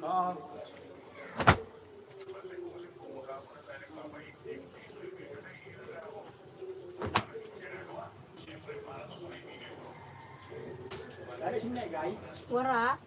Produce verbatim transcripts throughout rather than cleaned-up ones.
Ah. Wara.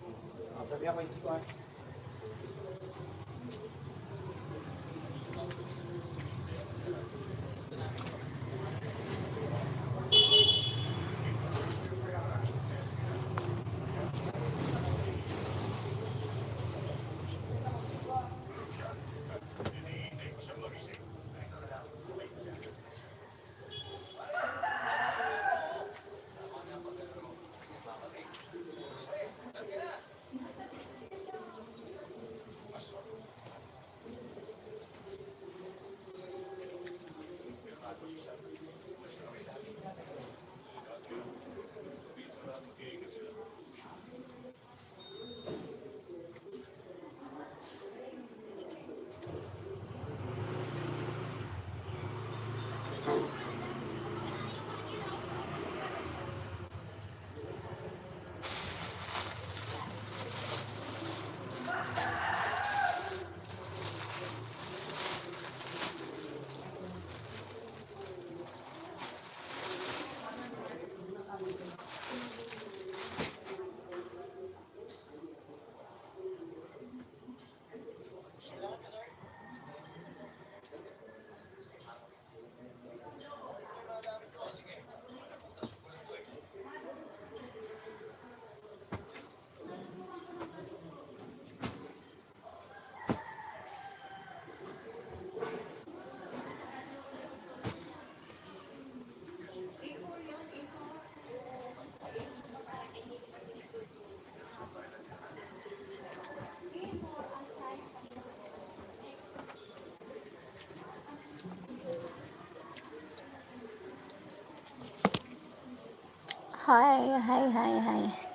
Hi, hi, hi, hi.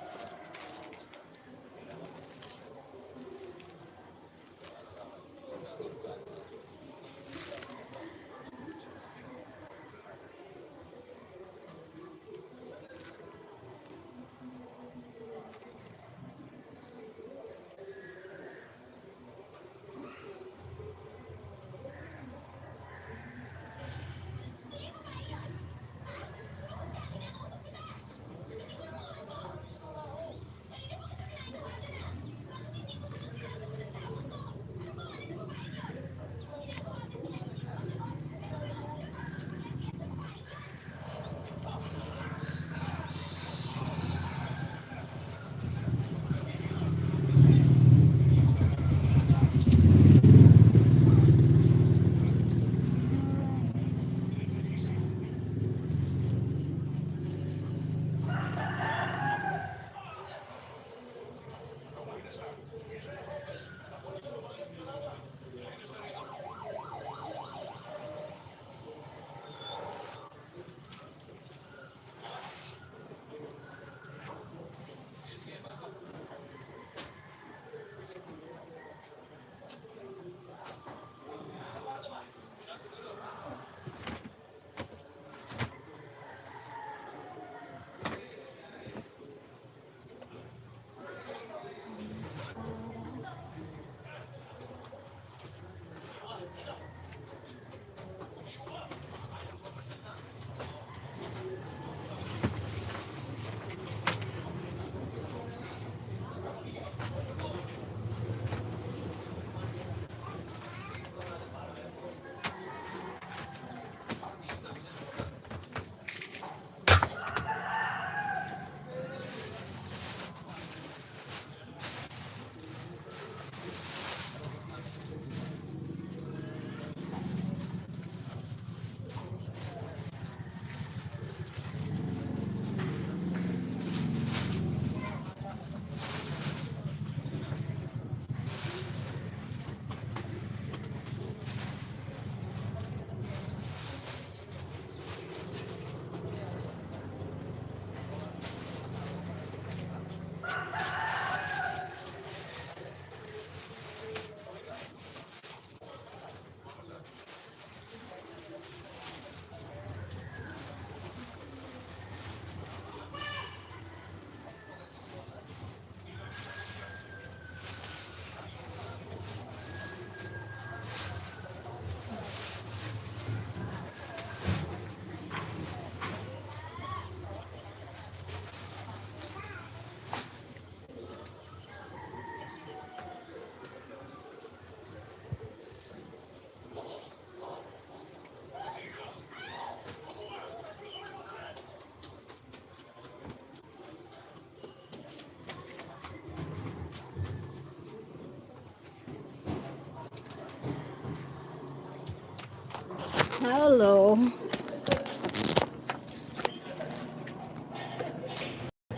Hello.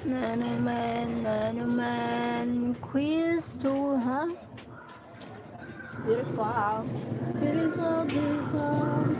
Na naman, na naman. Quiz tour, ha? Beautiful. Beautiful, beautiful.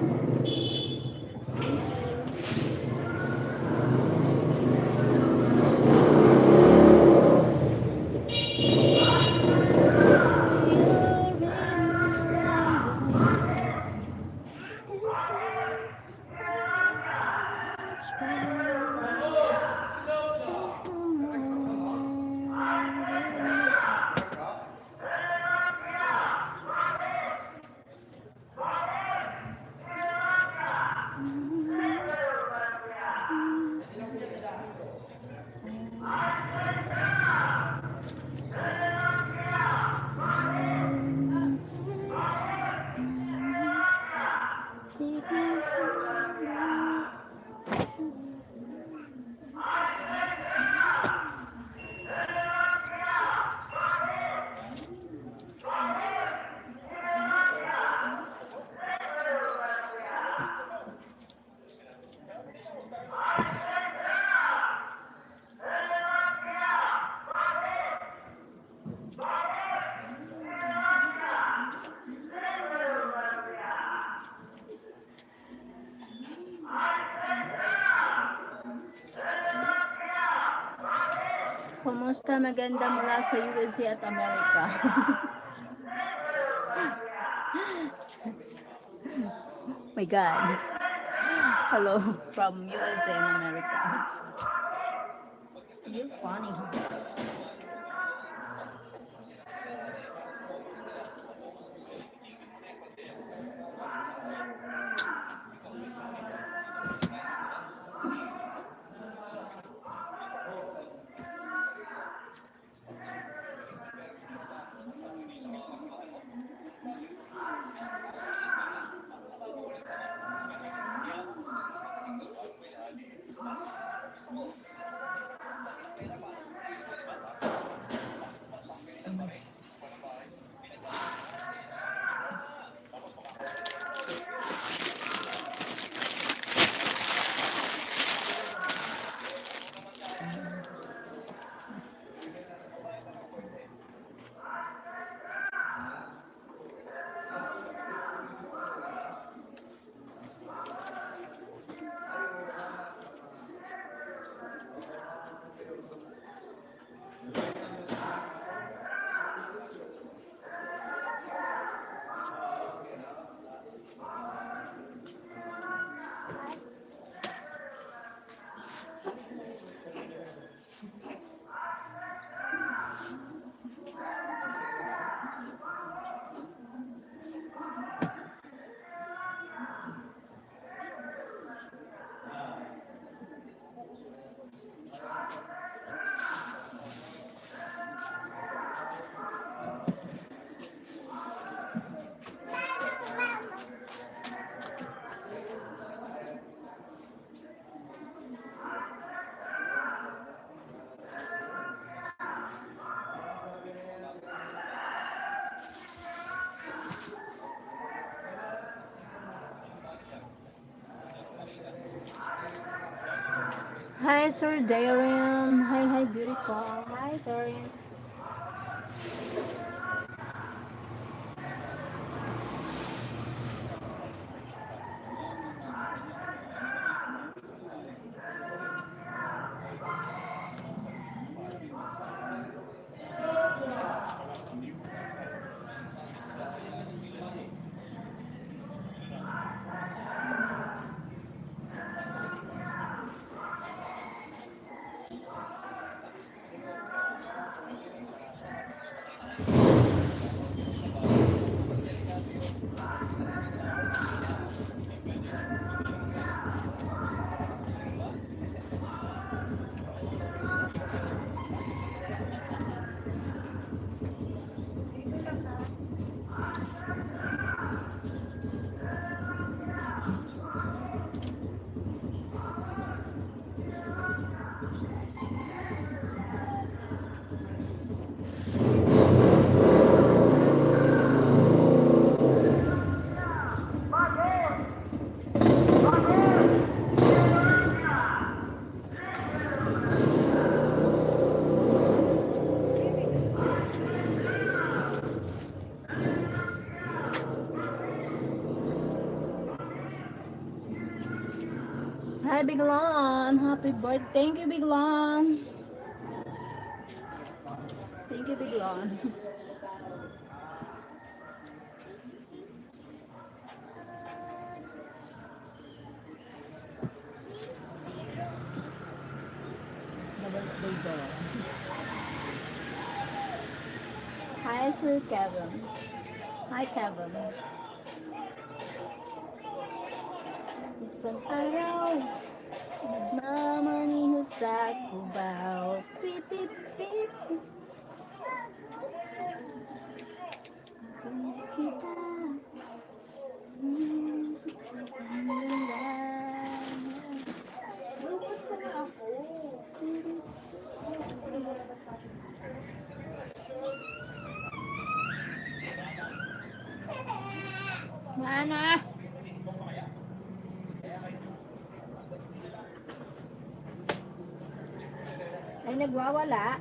Kumusta? Maganda mula sa U S A at Amerika. My God. Hello from U S A and America. You're funny. Hi, Sir Darren. Hi, hi, beautiful. Hi, Darren. Hi, Biglon. Happy birthday. Thank you, Biglon. Thank you, Biglon. Hi, Sir Kevin. Hi, Kevin. Isang araw, nagmamaneho sa Cubao. Pip, pip, pip. Kita. Mana? Ay, nagwawala.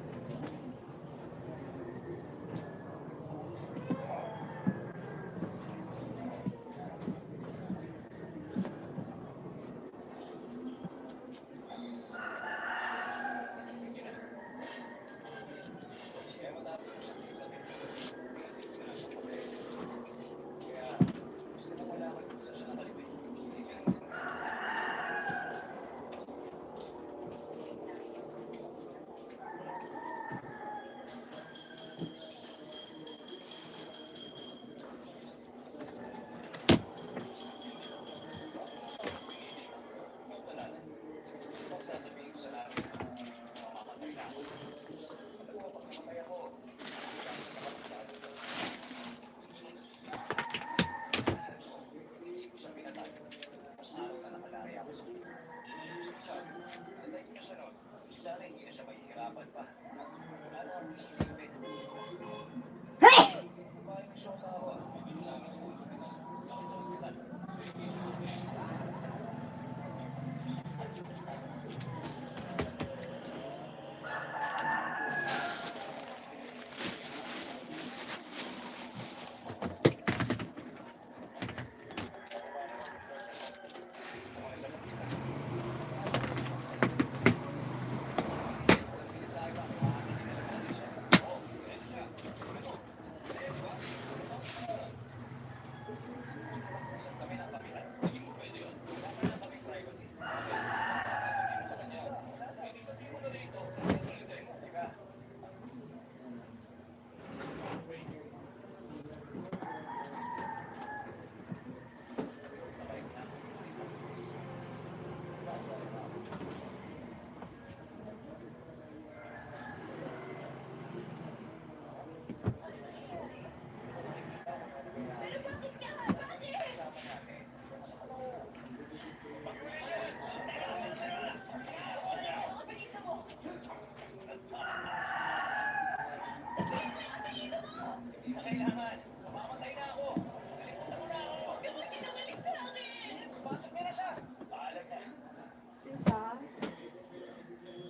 Tita,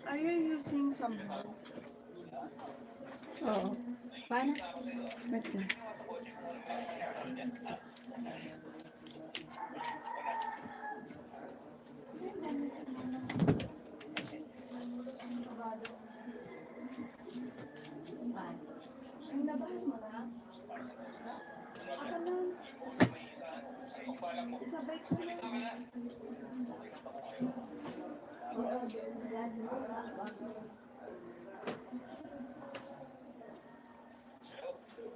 are you using some? Oo. Paano? Wait lang.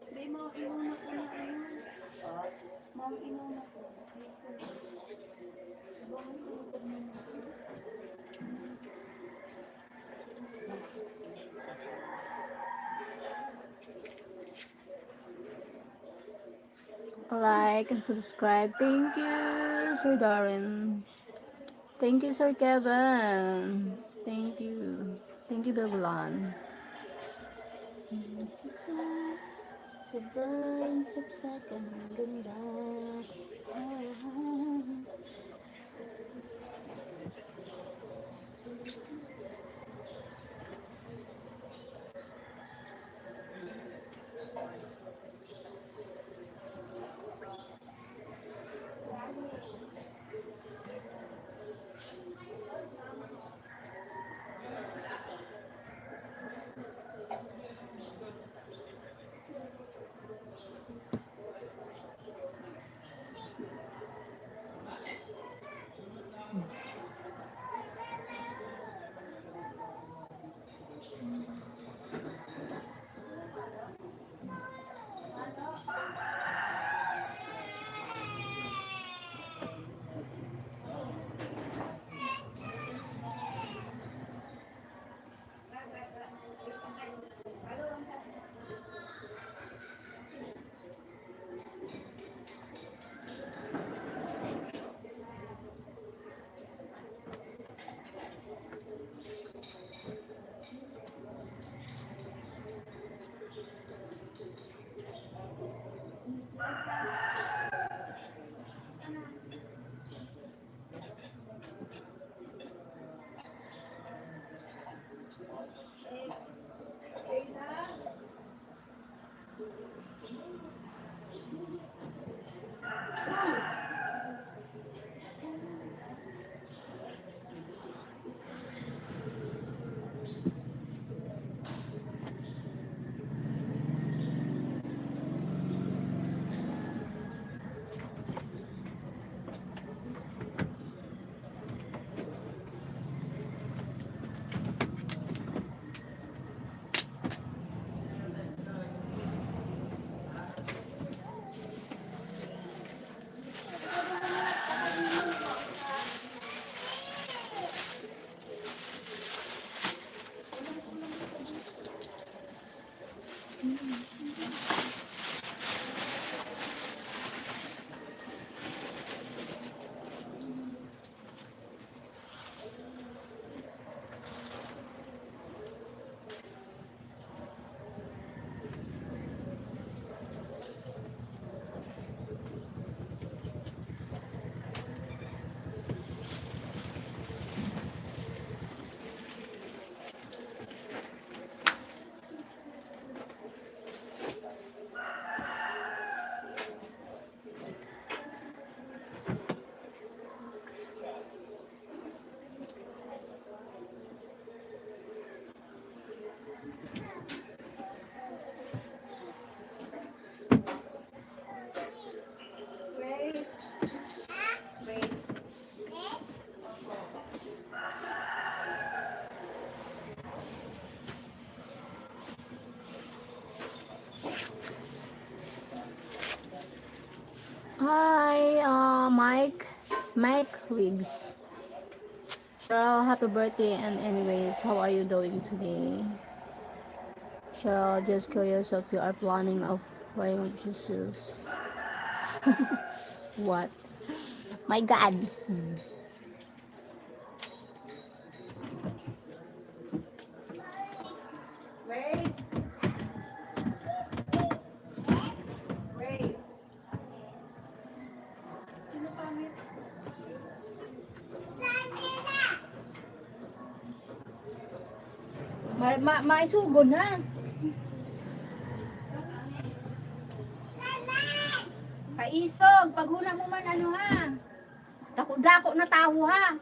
Hindi, mga inuna ko na ano. Mga inuna ko. Like and subscribe. Thank you, Sir Darren. Thank you, Sir Kevin. Thank you. Thank you, Babylon. Diba, yung saksak, ang ganda. Ah. Mike Riggs. Cheryl, happy birthday, and anyways, how are you doing today? Cheryl, just curious if you are planning of wearing Jesus. What? My God. Wait. Wait. Ma, ma, maisugon na. Kaisog, paghuna mo man ano ha. Dako-dako na tawo ha.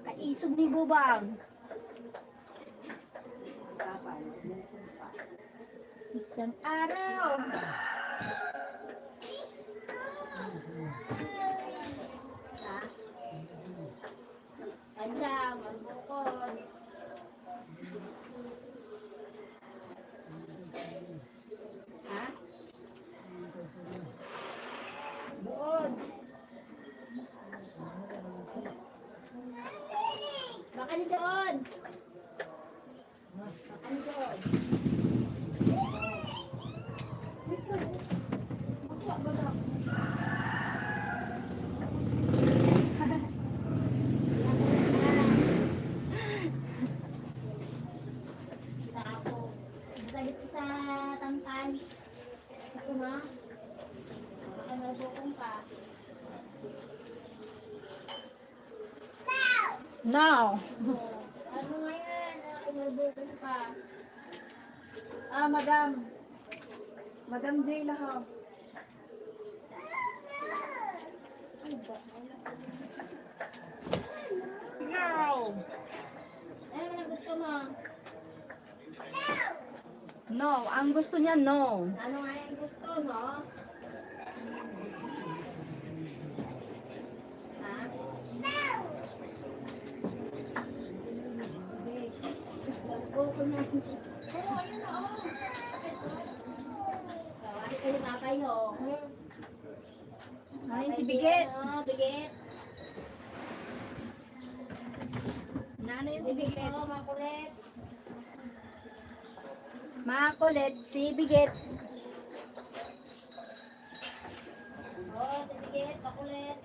Kaisog ni Bubang. Isang araw. Kanya, marbukod. Ha? Doon. Baka ni doon. Baka ni doon. Dahil sa tangkay. Gusto mo? Baka nabukong ka. Now. Ano nga yan? Ah, nabukong ka. Ah, madam. Madam Jayla, ha? Now. Ano ang gusto mo? No, ang gusto niya, no. Ano nga yung gusto, no? Ha? Gusto ko na. Oo, ayun na, oh. Kawali ka ni Papay, oh. Hmm. Ano yung si Bigit? Oh, Bigit. Na, ano yung si Bigit? Oh, makulit. Makulit si Bigit. Oh, si Bigit, makulit.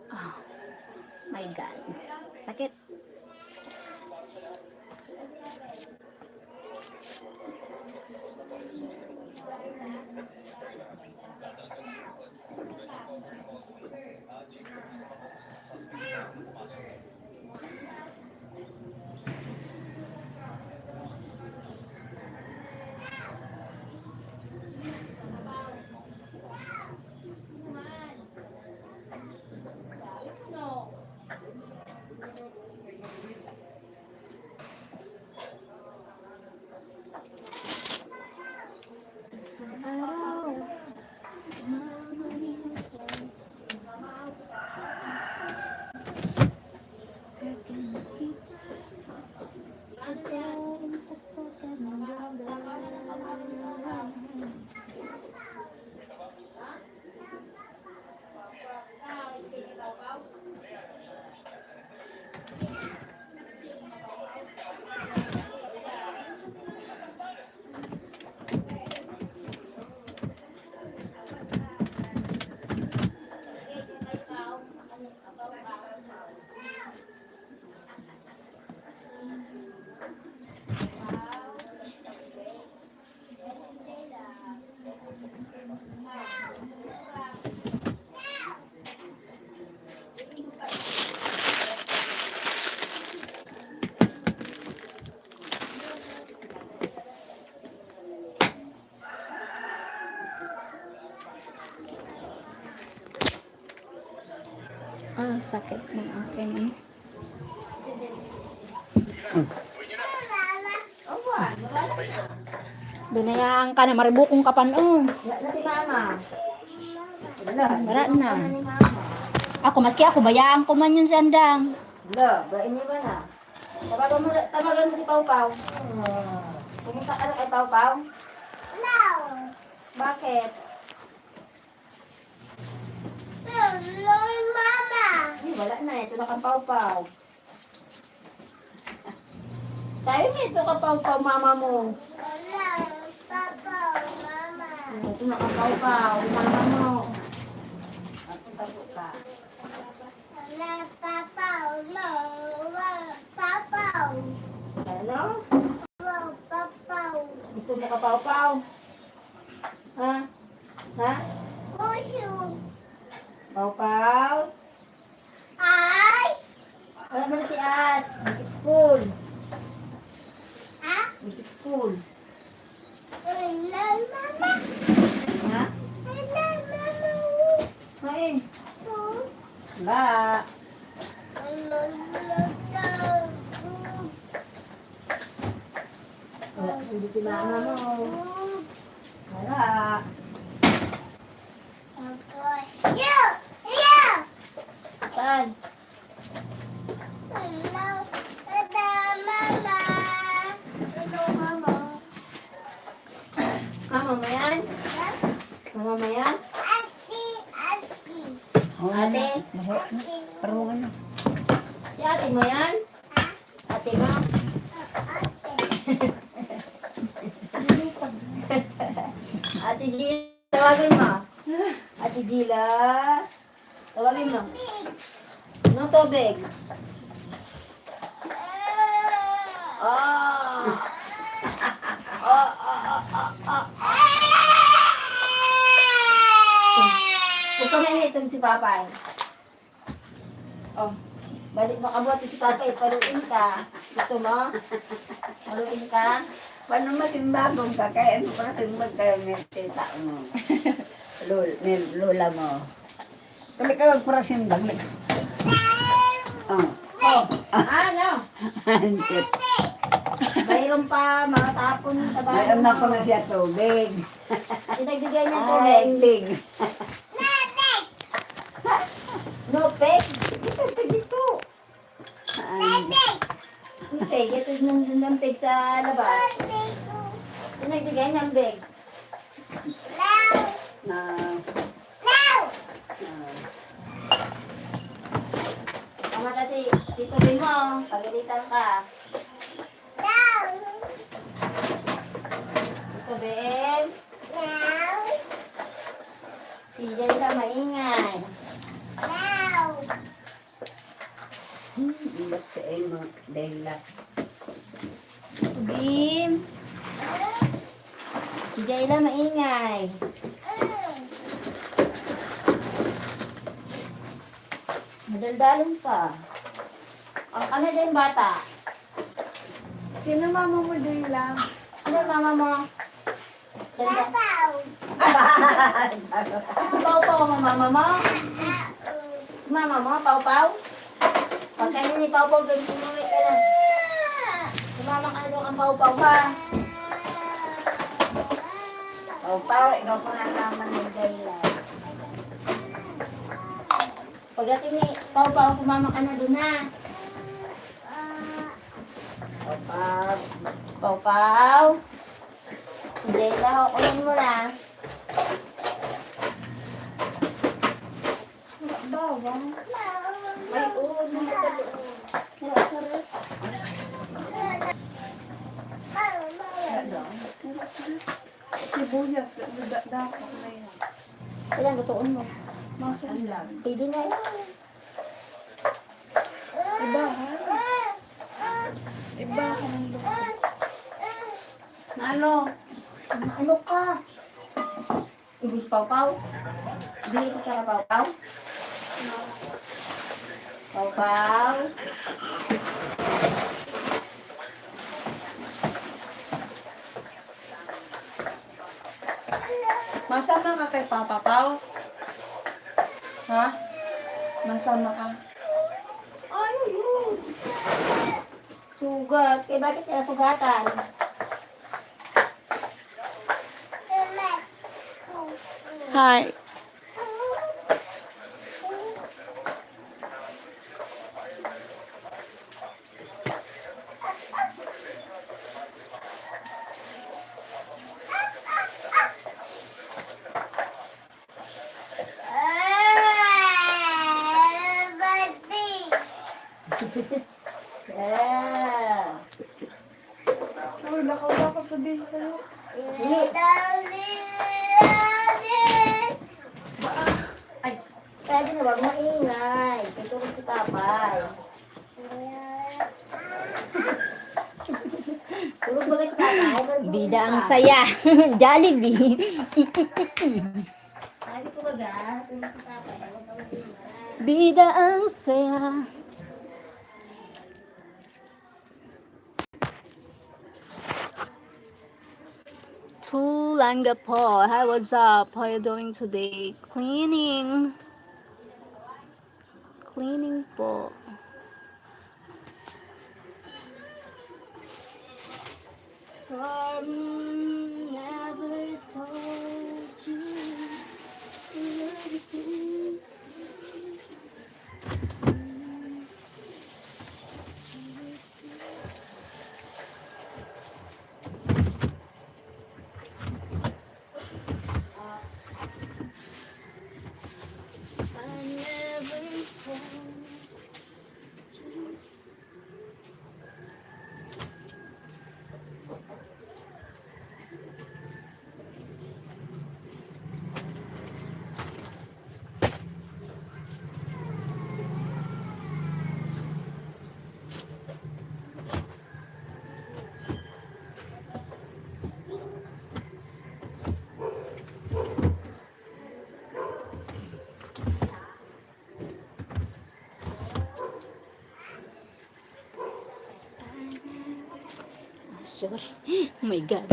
Oh my God. Sakit. Ah, sakit ng aking Binayaan ka na, maribukong ka pa, oh. Wala na si mama. Wala. Wala na. Wala na ni mama. Ako, maski ako, bayaan ko man yun si Andang. Wala, ba, iniwan na. Tawagan mo, tawagan mo si Pau Pau. Pumunta ka na kay Pau Pau? No. Bakit? Hello, Mama. Ay, wala na. Ito na kang Pau Pau. Sabi mo, ito ka Pau Pau, mama mo. Wala, Pau Pau, Mama. Ito na ka Pau Pau, mama mo. Ako, tapo ka. Wala, Pau Pau, no. Wala, Pau Pau. Ano? Wala, Pau Pau. Gusto mo ka Pau Pau? Ha? Ha? Puso. Pau Pau? Ay! Wala mo na si As. Nag-school. Ha? Nag-school. Wala, Mama. Ha? Wala, Mama. Kain. Ito. Wala. Wala, wala, wala. Wala, hindi si mama mo. Wala. Saan? Hello, mama. Hello, mama. Mama mo yan? Mama mo yan? Ate? Parungan na. Si ate mo yan? Ate mo? Ate Gila, tawagin mo. Ate Gila, tawagin mo. No tubig. Oh. Oh, oh, oh, oh, oh. Huwag ka mahihitom si Papa, eh. Oh, balik mo kabuhat si Tatay, paluin ka. Gusto mo? Paluin ka? Paano maging bagong ka? Kaya ano pa rin magkaroon ng tita mo? Lol-, may lola mo. Kami ka magparasimbag. Oh. Oh, ano? Mayroon pa, mga tapon sa bahay. Mayroon na mo. Ako na siya tubig. Pinagbigyan niya Ay, tubig. Big. No peg? Ito, peg ito. Saan? Yung peg, ito yung nandun ang peg sa labas. Yung nagbigay ng peg. Na. Na. Tama kasi, Tito Boy mo, pagalitan ka. Ito, B M. Sige ka, maingay. Bim. Si Jayla maingay. Madaldalon pa. Ang ano din bata? Sino mama mo, Jayla? Sino mama mo? Ganda. Papaw. Si Paw Paw ang mama mo? Si mama mo, Paw Paw? Pagkain ni Paw Paw, ganun mo ka na. Sumama ka na doon kang Paw Paw, ha? Paw Paw, ikaw pa nga naman ni Jayla. Pagdating ni Paw Paw, sumama ka na doon, ha? Paw Paw. Paw Paw. Si Jayla, kukunin mo na. Bawang. Ay, oo, nasa loob. Nasa ref. Nasa ref. Sibuyas, da-, da-, dapat na yan. Ayan, lutuon mo. Masa lang. Pwede na yan. Iba, ha? Iba ka ng luto. Ano? Ano ka? Tubig Paw Paw? Bili ko para Paw Paw? Paw Paw? Masama ka kay Papa Paw? Ha? Masama ka? Ano yun? Sugat. Eh, bakit sila sugatan? Hi. Ah. Uy, lakaw-lakaw, sabihin kayo. Ay, pwede na, wag maingay. Tutulog si Papa, eh. Tulog ba si Papa? Ay, tulog Bida ang pa. Saya. Jollibee. Sabi ko ba, tulog si Papa, eh, wag kang maingay. Bida ang saya. Tulanga po. Hi, what's up? How you doing today? Cleaning. Cleaning po. Some never told you everything. Sorry. Oh my God.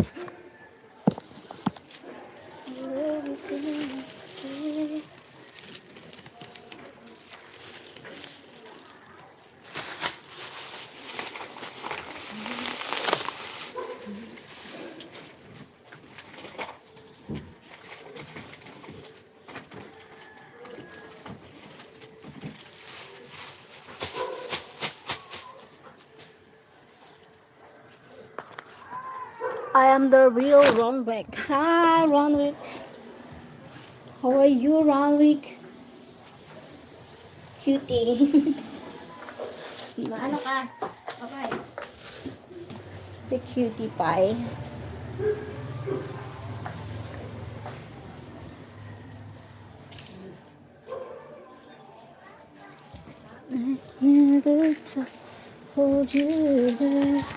I am the real Ronwick. Hi, Ronwick. How are you, Ronwick? Cutie. Maano ka? Okay. The cutie pie. I never told you that.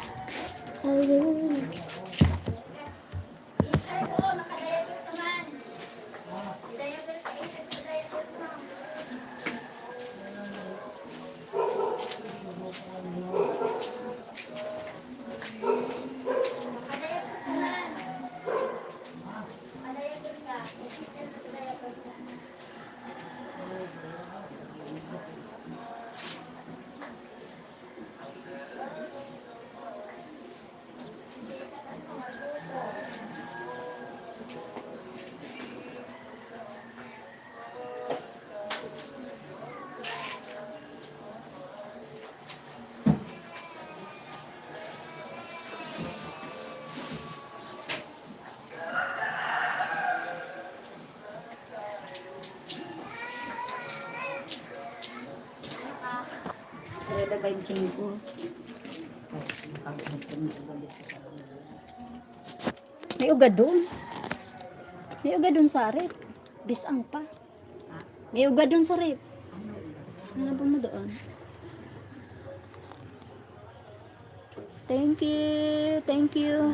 May ugadon. May ugadon sa ref. Bisang pa. May ugadon sa ref. Ano ba mo doon? Thank you. Thank you.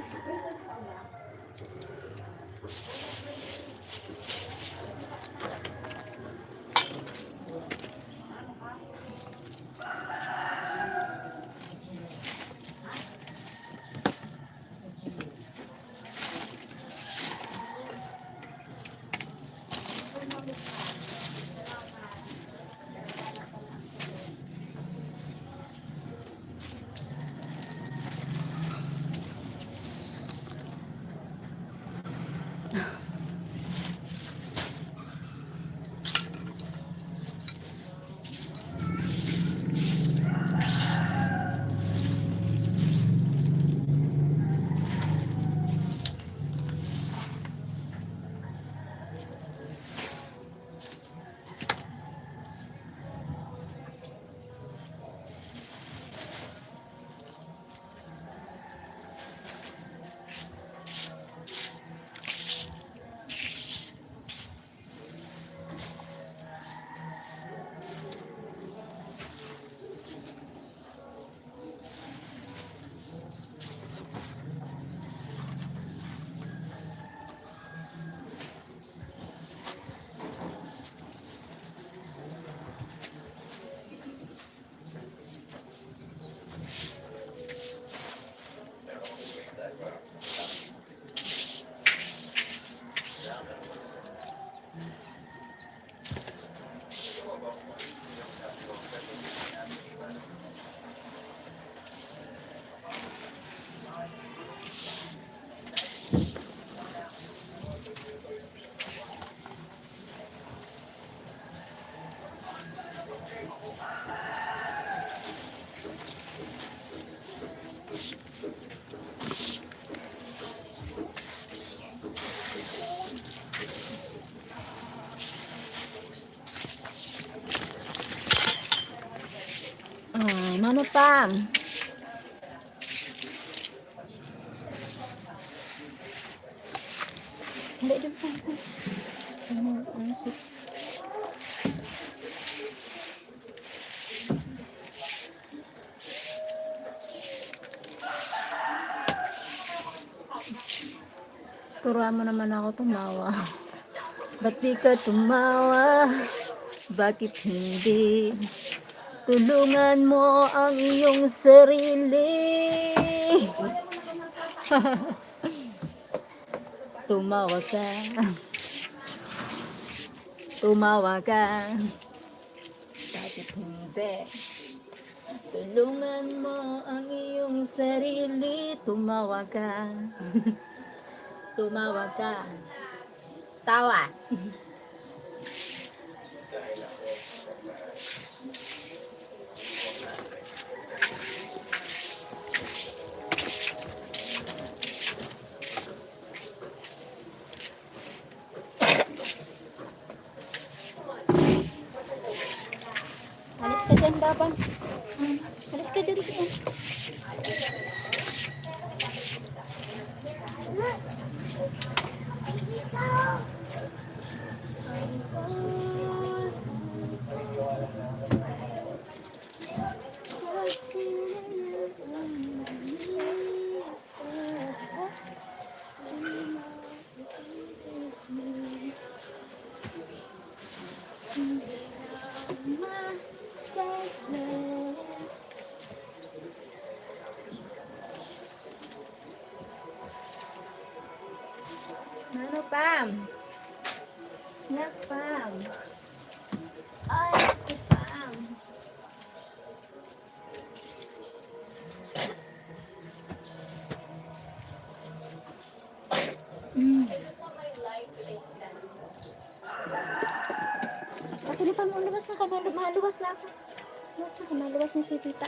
Ah, Mama Pam. Hindi, doon pa. Ano, ano si Turuan mo naman ako tumawa. Ba't di ka tumawa? Bakit hindi? Tulungan mo ang iyong sarili. Tumawa ka. Tumawa ka. Bakit hindi? Tulungan mo ang iyong sarili. Tumawa ka. Tumawa ka. Tawa. Alis ka dyan, Baba. Alis ka dyan, dyan. Ano, Pam? Yes, Pam. Ay, Pam. Mm. Ate, di pa mo, luwas na ka, malu-, maluwas na ako. Luwas na ka, maluwas na si tita.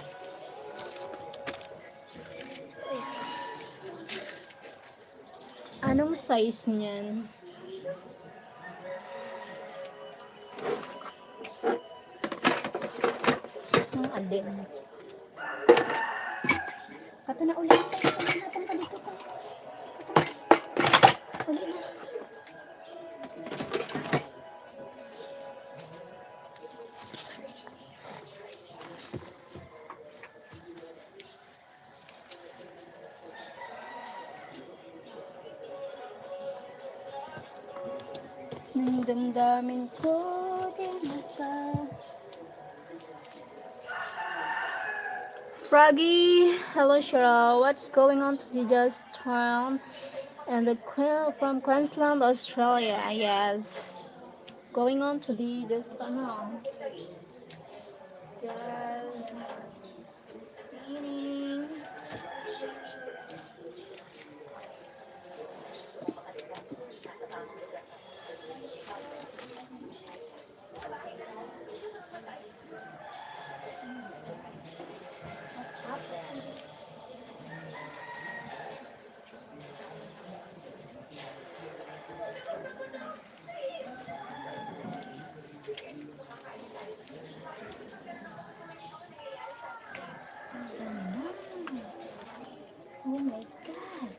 Anong size niyan? Ang adin. Kato na ulit. Kato na, kato na, kato na. Kato na. Uli na. Ang damdamin ko, di na ka. Froggy, hello Cheryl, what's going on to the just town and the Queen from Queensland, Australia? Yes, going on to the just ano, yes. Oh my God.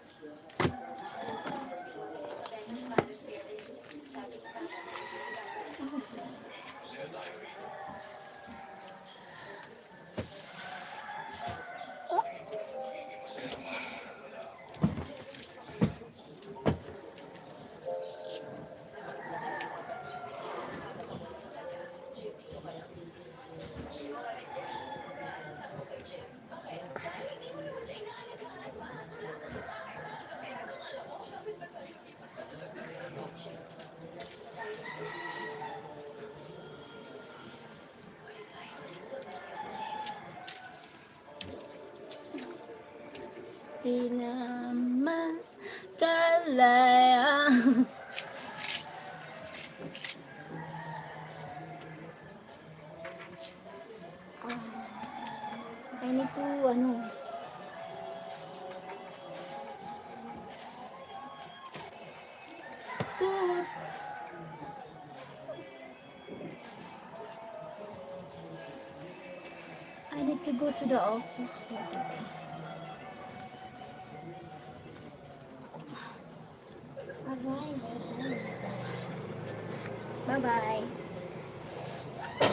Di na makalaya. Ah, I need to, ano, to, I need to go to the office for today. Bye-bye.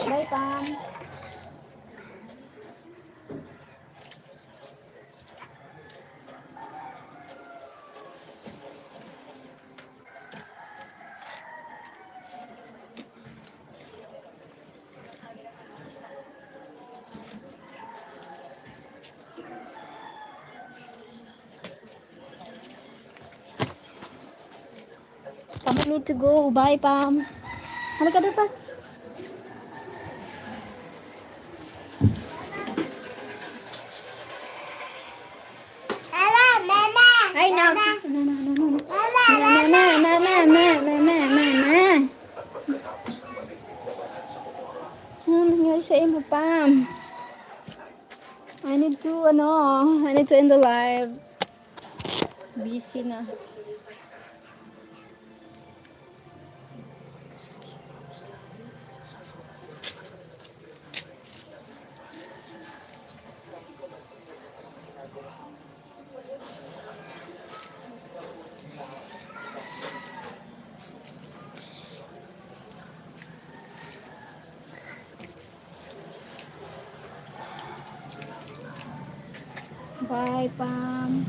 Bye, Pam. Pam, I need to go. Bye, Pam. Ano ka doon, Pam? Ay, na. Na, na, na, na, na. Na, na, na, na, na, na, na, na, na. Ano nangyari sa imo, Pam? I need to, ano, I need to end the live. Busy na. Bye, Pam.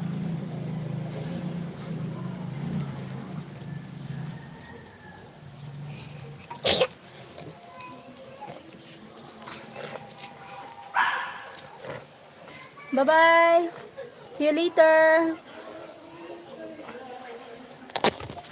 Bye-bye. See you later.